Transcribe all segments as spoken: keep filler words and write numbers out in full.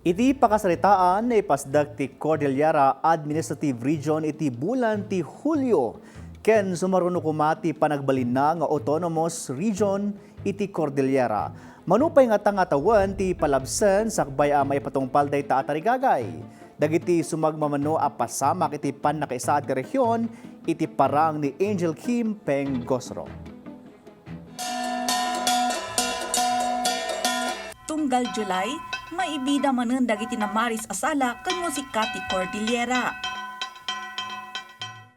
Iti pakasaritaan, naipasdak ti Cordillera Administrative Region iti bulan ti Hulio, ken sumaruno koma ti panagbalinna nga autonomous region iti Cordillera. Mano pay ngata nga tawen ti palabsen sakbay a maipatungpal dayta a tarigagay? Dagiti sumagmamano a pasamak iti pannakaisaad ti rehion iti parang ni Angel Kim Pengosro. Tunggal July, maibida manen dagiti namaris a sala ken musika ti Cordillera.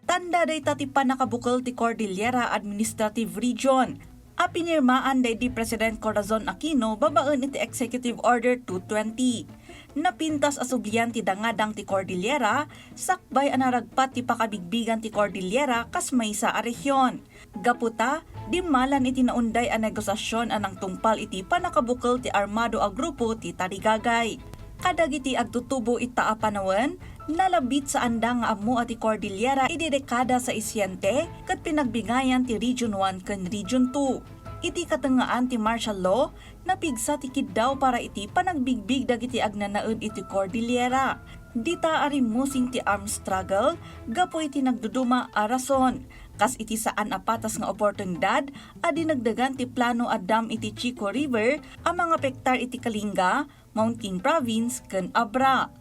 Tanda dayta ti pannakabukel ti Cordillera Administrative Region a pinirmaan daydi President Corazon Aquino babaen iti Executive Order two twenty. Napintas a sublian ti dangadang ti Cordillera sakbay a naragpat ti pakabigbigan ti Cordillera kas maysa a rehion. Gapu ta, dimmalan iti naunday a negosiasion a nangtungpal iti pannakabukel ti armado a grupo ti tarigagay. Kadagiti agtutubo ita a panawen, nalabit saanda nga ammoa ti Cordillera idi dekada saisiente ket pinagbingayan ti Region one ken Region two. Iti katengngaan ti martial law, napigsa ti kiddaw para iti panagbigbig dagiti agnanaed iti Cordillera. Dita a rimmusing ti armed struggle gapu iti nagduduma a rason, kas iti saan a patas nga oportunidad a dinagdagan ti plano a dam iti Chico River a mangapektar iti Kalinga, Mountain Province, ken Abra.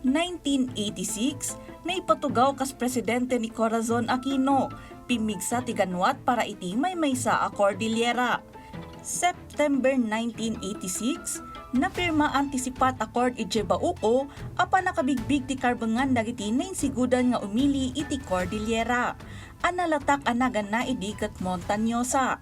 Nineteen eighty-six, naipatugaw kas presidente ni Corazon Aquino, pimmigsa ti ganuat para iti maymaysa a Cordillera. September nineteen eighty-six, napirmaan ti Sipat Accord idiay Bauco a pannakabigbig ti karbengan dagiti nainsigodan nga umili iti Cordillera a nalatak a naganna idi ket montanyosa.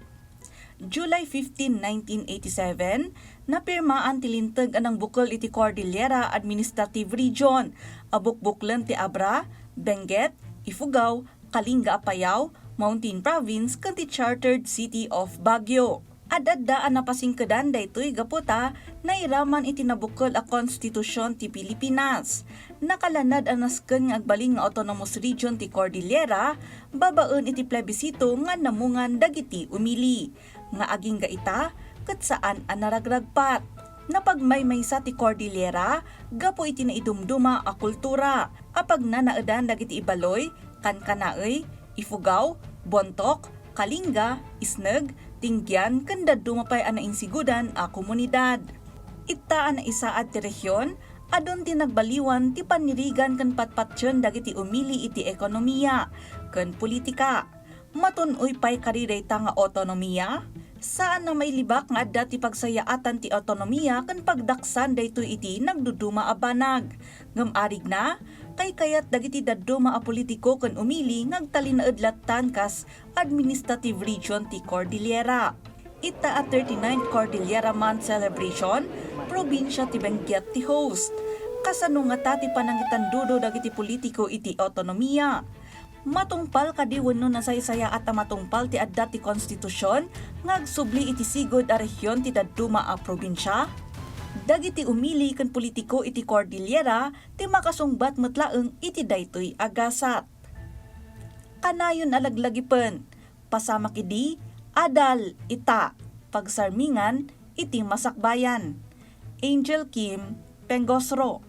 July fifteen, nineteen eighty-seven, napirmaan ti Linteg a nangbukel iti Cordillera Administrative Region a bukbuklen ti Abra, Benguet, Ifugao, Kalinga, Apayao, Mountain Province ken ti Chartered City of Baguio. Ad-adda a napasingkedan daytoy gapu ta nairaman iti nabukel a konstitusion ti Pilipinas. Nakalanad a nasken nga agbalin nga autonomous region ti Cordillera babaen iti plebisito nga namungan dagiti umili, nga agingga ita ket saan a naragragpat. Napagmaymaysa ti Cordillera gapu iti naidumduma a kultura a pagnanaedan dagiti Ibaloy, Kankanaey, Ifugao, Bontoc, Kalinga, Isneg, Tinggian, ken dadduma pay a nainsigodan a komunidad. Ita a naisaad ti rehion, adun ti nagbaliwan ti panirigan ken patpatien dagiti umili iti ekonomia ken politika. Matun-oy pay kadi dayta nga autonomia? Saan a mailibak nga adda ti pagsayaatan ti autonomia ken pagdaksan daytoy iti nagduduma a banag. Ngem arigna, kaykayat dagiti dadduma a politiko ken umili nga agtalinaed lattan kas administrative region ti Cordillera. Ita a thirty-ninth Cordillera Month celebration, probinsia ti Benguet ti host. Kasano ngata ti panangitandudo dagiti politiko iti autonomia? Matungpal kadi wenno nasaysayaat a matungpal ti adda ti konstitusion nga agsubli iti sigud a rehion ti dadduma a probinsia? Dagiti umili ken politiko iti Cordillera ti makasungbat met laeng iti daytoy a gasat. Kanayon a laglagipen, pasamak idi, adal ita, pagsarmingan iti masakbayan. Angel Kim, Pengosro.